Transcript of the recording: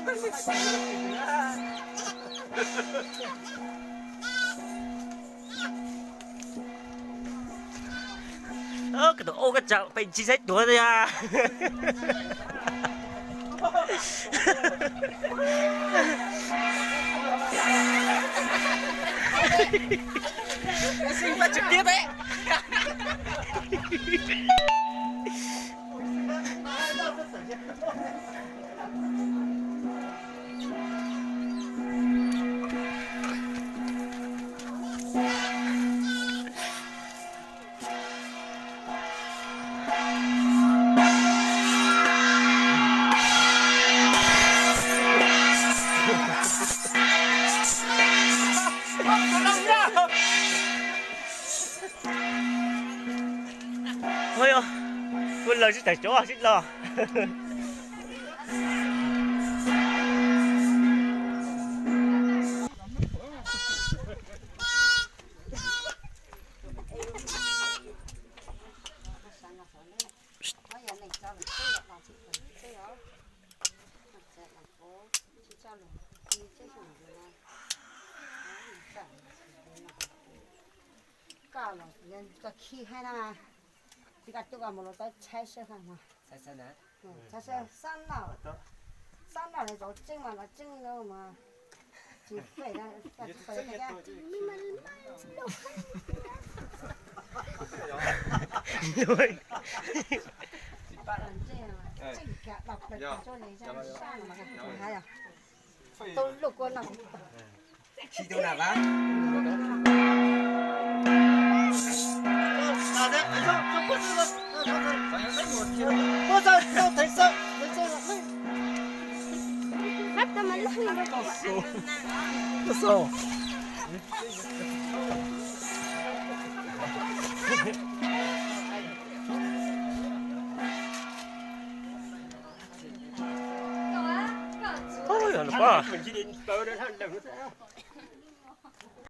Koj tus ua koj tsam pem tsis saib tuav tiag. Ua yog, kuv lawv sib tawm cov sib los. Koj los txog khi hais na, tsis koj tuaj koj mus los tau tshaib sab hais no. Tshaib sab, sab no, sab no lawv zov tseeb mas zov tseeb no mas tsis fem, tsis fem. Tseeb kav dog plaws tso li sab no mas tau luj kua no. Ub, yog lawm pab.